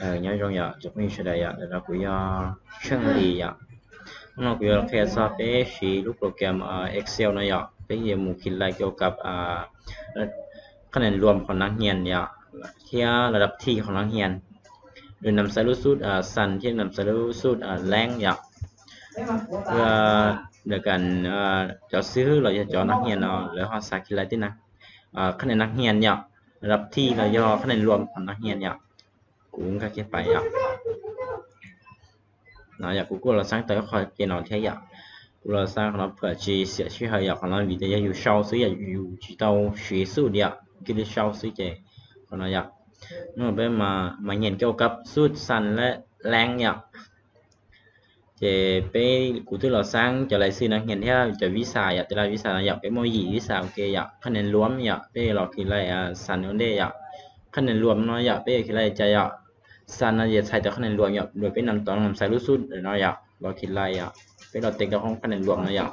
Nyob zoo yom, cov phooj ywg sawv daws yom, ntawm no kuv yog Tsheej Lis yom. Hnub no kuv yuav qhia txog peb siv lub program Excel no yom, peb yuav mus khi lai keo kab qhab nen luam qhov nav hias yom, thiab ladav thi qhov nav hias, lwm nam xaiv lub xub xan thiab nam xaiv lub xub leeb yom. Ua ntawm kas cov xib hwb los yog cov nav hias no lawv ho xav khi lai tej qhab nen nav hias yom, ladav thi los yog qhab nen luam qhov nav hias yom. Kuv nkag kiag pais yom. No yom, kuv kuj los xaab tau ib qho ke no thiab yom. Kuv los xaab qhov no pham tsis xiam sij hawm yom, qhov no vim tias yog yus sau xwb yom, yus tsis tau siv xub yom, cia li sau xwb ces qhov no yom. Hnub no peb mas nyiam keo kab xub xan leeb yom. Ces peb, kuv twb los xaab cov lais xij nav hias thiab cov visa yom, tej lais visa no yom, peb muaj yim visa ua ke yom, qhab nen luam yom, peb los khi lai xan ua ntej yom. Qhab nen luam no yom, peb yuav khi lai cas yom, xan no ces txhais tau qhab nen luam yom, luam peb nam tov nam xaiv lub xub no yom, los khi lai yom, peb los tes rau hoob qhab nen luam no yom,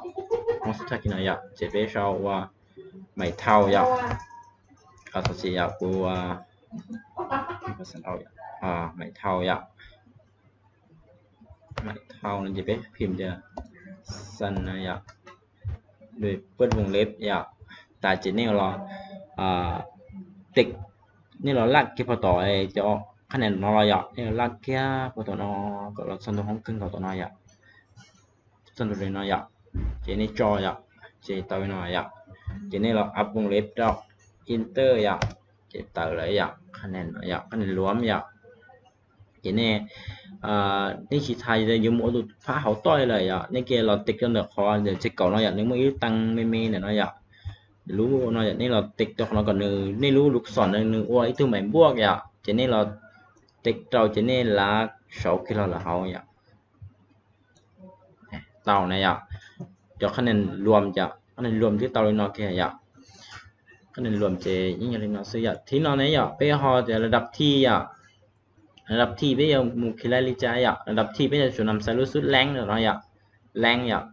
hoob xub thawj khi no yom, ces peb sau ua maim thau yom. Thov txim yom, kuv maim thau yom. Maim thau no ces peb phim tias xan no yom, peb voo leb yom, tas ces nej los tes, nej los laj kiag puag tom cov qhab nen no los yom, nej los laj kiag puag tom no kom los txog ntug hoob keeb nkaus tom no yom, txog ntug li no yom, ces nej tso yom, ces tau li no yom, ces nej los ab voo leb rau enter yom, ces tawm lawm yom, qhab nen luam yom. Ces nej, nej tsis tas yuav mus ua tus phab hauv toj li lawm yom, nej cia los tes rau ntawm qhov ntawm tseg kaum no yom, nws muaj ib lub teeb me me ntawm no yom, lub no yom, nej los tes rau qhov no kom nws, nej lub lus xom no nws ua ib tug maim npuaj yom, ces nej los tes rau ces nej lav sauv kiag los lawm hauv yom. Tau na yom, cov qhab nen luam yom, qhab nen luam twb tau li no kiag yom. Qhab nen luam ces yeej yog li no xwb yom. Thib no ne yom, peb ho tias ladav thi yom, ladav thi peb yuav mus khi lai li cas yom, ladav thi peb yuav tsum nam xaiv lub xub leeb no yom, leeb yom,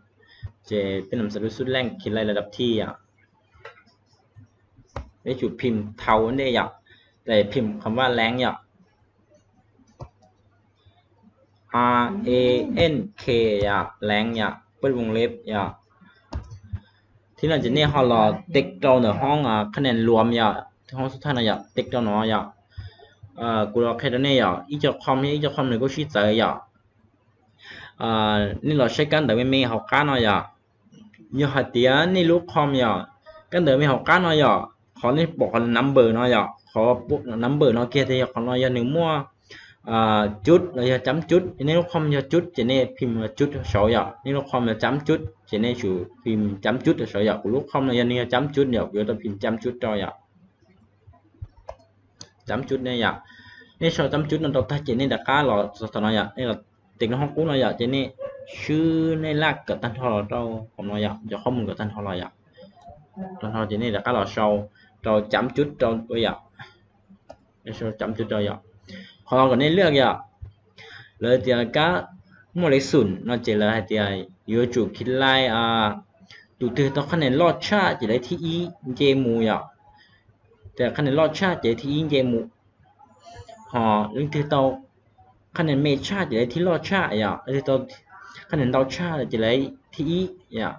ces peb nam xaiv lub xub leeb khi lai ladav thi yom. Peb tsum phim thau ua ntej yom, ces phim qhov vaj leeb yom, R A N K yom, leeb yom, peb voo leb yom. Thib no ces nej ho los tes rau ntawm hoob qhab nen luam yom, hoob xub thawj no yom, tes rau no yom. Kuv los qhia rau nej yom, ib co khom thiab ib co khom nws kuj sib txawv yom. Nej los saib kab ntawv me me hauv qab no yom. Yog hais tias nej lub khom yom, kab ntawv me hauv qab no yom, qhov nej pom qhov number no yom, qhov number no kiag tias yog qhov no yog nws muaj cub los yog cab cub, nej lub khom yog cub ces nej phim cub rau saud yom, nej lub khom yog cab cub ces nej tsum phim cab cub rau saud yom. Kuv lub khom no yog nws yog cab cub yom, kuv yuav tau phim cab cub rau yom. Cab cub ne yom, nej sau cab cub no rau tag ces nej rov qab los txog tom no yom, nej los tes rau hoob qub no yom, ces nej swb nej laj kom tag nrho los rau hauv no yom, cov qhov mus kom tag nrho los yom. Tag nrho ces nej rov qab los sau rau cab cub rau yom, sau cab cub rau yom. Qhov no kom nej laj yom, lawv tias kab muaj lej xum no ces lawv hais tias yuav tsum khi lai tus twg tau qhab nen loj tshaj ces lawv thib ib nce mus yom. Tias qhab nen loj tshaj ces thib ib nce mus, ho leej twg tau qhab nen me tshaj ces lawv thib loj tshaj yom, leej twg tau qhab nen ntau tshaj ces lawv thib ib yom.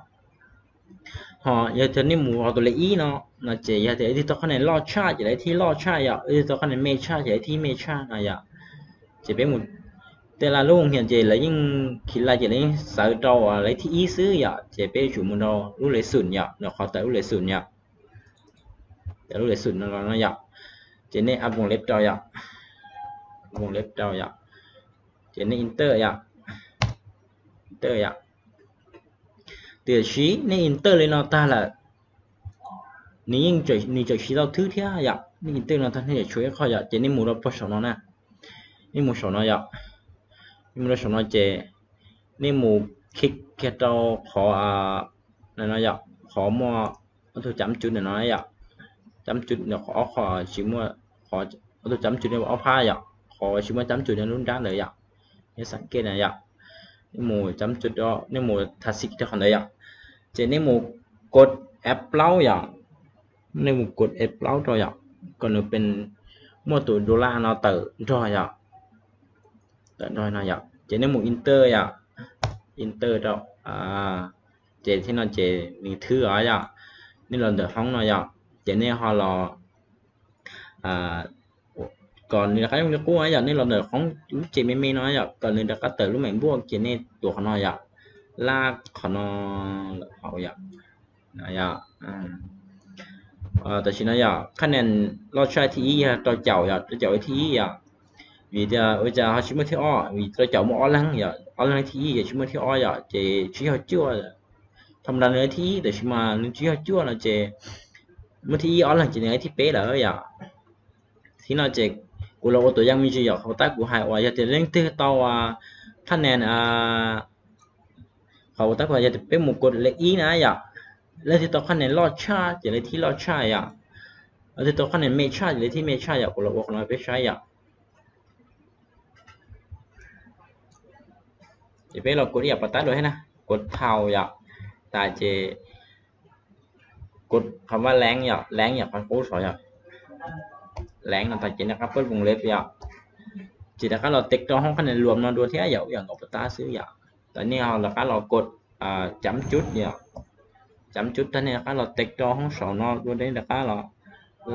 Ho yog tias nej mus hauv tus lej ib no, no ces yog tias leej twg tau qhab nen loj tshaj ces lawv thib loj tshaj yom, leej twg tau qhab nen me tshaj ces lawv thib me tshaj no yom. Ces peb mus, tej laj lub hia ces lawv yeej khi lai ces lawv yeej xaiv rau lawv thib ib xwb yom, ces peb yuav tsum mus rau lub lej xum yom, rau qhov tawm lub lej xum yom. Tawm lub lej xum no los no yom, ces nej ab voos leb rau yom, voos leb rau yom, ces nej enter yom, enter yom. Tiam sis nej enter li no tag lawm, nws yeej, nws tseem siv tau thwb thiab yom, nej enter no tag nej yuav tshuav ib qho yom, ces nej mus rau puag saum no na, nej mus saum no yom, nej mus rau saum no ces nej mus khi kiag rau qhov no yom, qhov muaj ob tug cab cub ntawm no yom, cab cub ntawm qhov ob qho tsis muaj, qhov ob tug cab cub ob phab yom, qhov tsis muaj cab cub lub nrab ntawd yom, nej xam kej na yom. Nej mus cab cub, nej mus thas xim rau qhov ntawd yom, ces nej mus kod F plaub yom, nej mus kod F plaub rau yom, kom nws pem muaj tus dollar no tawm nrog yom. Tawm nrog no yom, ces nej mus enter yom, enter rau, ces thiab no ces nws thwb os yom. Nej los ntawm hoob no yom, ces nej ho los, kom nws rov qab yooj li qub yom, nej los ntawm hoob lub ces me me no yom, kom nws rov qab tawm lub meem npuaj ces nej tuav qhov no yom, laj qhov no lawm hauv yom. Tam sim no yom, qhab nen loj tshaj thib ib yog rau caum yom, rau caum thib ib yom. Vim tias ua cas ho tsis muaj thib ob, vim rau caum muaj ob leeg yom, ob leeg thib ib ces tsis muaj thib ob yom, ces tsis yog cuaj. Thaum ntawd nws thib ib, tab sis mas nws tsis yog cuaj no ces muaj thib ib ob leeg ces nws thib peb lawm yom. Thib no ces kuv los ua tuam yaj me ntsis yom, qhov tab kuv hais uas yog tias leej twg tau qhab nen, qhov tab kuv hais yog tias peb mus kod lej ib na yom, leej twg tau qhab nen loj tshaj ces lej thib loj tshaj yom, leej twg tau qhab nen me tshaj ces lej thib me tshaj yom. Kuv los ua qhov no peb saib yom. Ces peb los kod ib yam pov tab dua thiab na, kod thau yom, tas ces kod qhov vaj leeb yom, leeb yom, qhov qub saud yom, leeb no tas ces nej rov qab pab voos leb yom. Ces rov qab los tes rau hoob qhab nen luam no dua thiab yom, ib yam nkaus pov tab xwb yom. Tas nej ho rov qab los kod cam cub yom, cam cub tag nej rov qab los tes rau hoob saud no dua, nej rov qab los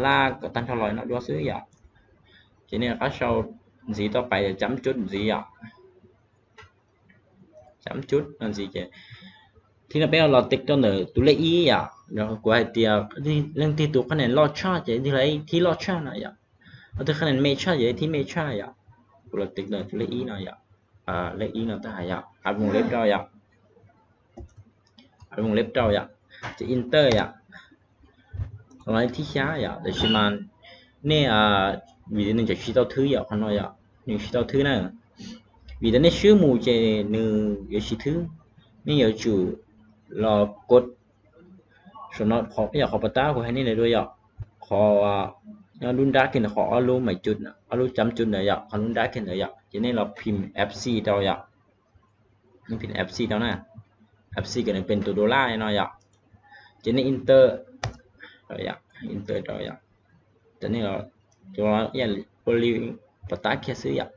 laj kom tag nrho los no dua xwb yom. Ces nej rov qab sau ntxiv tau pais cam cub ntxiv yom. Cam cub no ntxiv ces thib no peb los tes rau ntawm tus lej ib yom. Kuv hais tias leej twg tus qhab nen loj tshaj ces thib loj tshaj no yom, leej twg qhab nen me tshaj ces thib me tshaj yom. Kuv los tes ntawm tus lej ib no yom, lej ib no tab hais yom, pab voos leb rau yom, pab voos leb rau yom, ces enter yom. Qhov no thib xya yom, tab sis mas nej, vim tias nws tseem tsis tau thwb yom, qhov no yom, nws tsis tau thwb na. Vim tias nej swb mus ces nws yuav tsis thwb. Nej yuav tsum los kod saum no, qhov yog qhov pov tab kuv hais nej dua yom, qhov nyob lub nrab kiag ntawd, qhov ob lub meem cub, ob lub cam cub ntawd yom, qhov lub nrab kiag ntawd yom, ces nej los phim F C rau yom. Nej phim F C rau na, F C kom nws pem tus dollar no yom. Ces nej enter, enter rau yom. Ces nej ua li pov tab kiag xwb yom.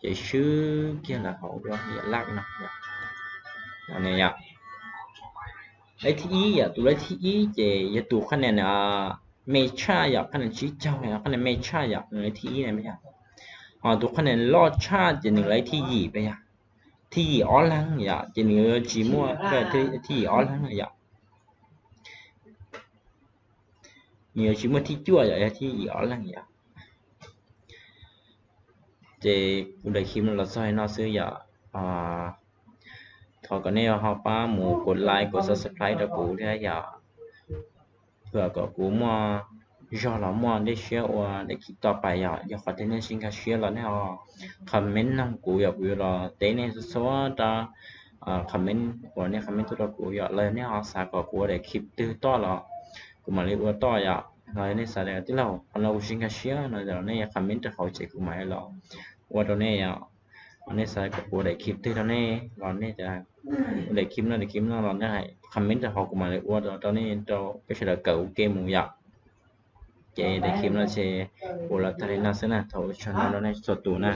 Ces swb kiag lawm hauv dua yom, laj no yom. Lej thib ib yom, tus lej thib ib ces yog tus qhab nen me tshaj yom, qhab nen tsib caug, qhab nen me tshaj yom, nws lej thib ib na yom. Ho tus qhab nen loj tshaj ces nws lej thib yim peb yom, thib yim ob leeg yom, ces nws yuav tsis muaj thib yim ob leeg na yom. Nws yuav tsis muaj thib cuaj yom, yog thib yim ob leeg yom. Ces kuv daim clip no los txog li no xwb yom. Thov kom nej ho pab mus kod like, kod subscribe rau kuv thiab yom. Thuam kom kuv muaj zog los muaj dej siab ua daim clip toj pais yom. Yog qhov tias nej tsis nkag siab los nej ho comment noog kuv yom, kuv yuav los teb nej txhua txhua rau comment uas nej comment tuaj rau kuv yom, los nej ho xav kom kuv ua daim clip twg toj los kuv mam li ua toj yom. Los nej xav tias tij laug qhov no kuv tsis nkag siab no los nej comment rau hauv ces kuv mam li los ua rau nej yom. Nej xav kom kuv ua daim clip twg rau nej los nej ua daim clip no daim clip no los nej hais comment rau hauv kuv mam li ua rau nej, rau peb sawv daws kawm ua ke mus yom. Ces daim clip no ces kuv los tag li no xwb na, thov ua tsaug ntau rau nej txhua tus na.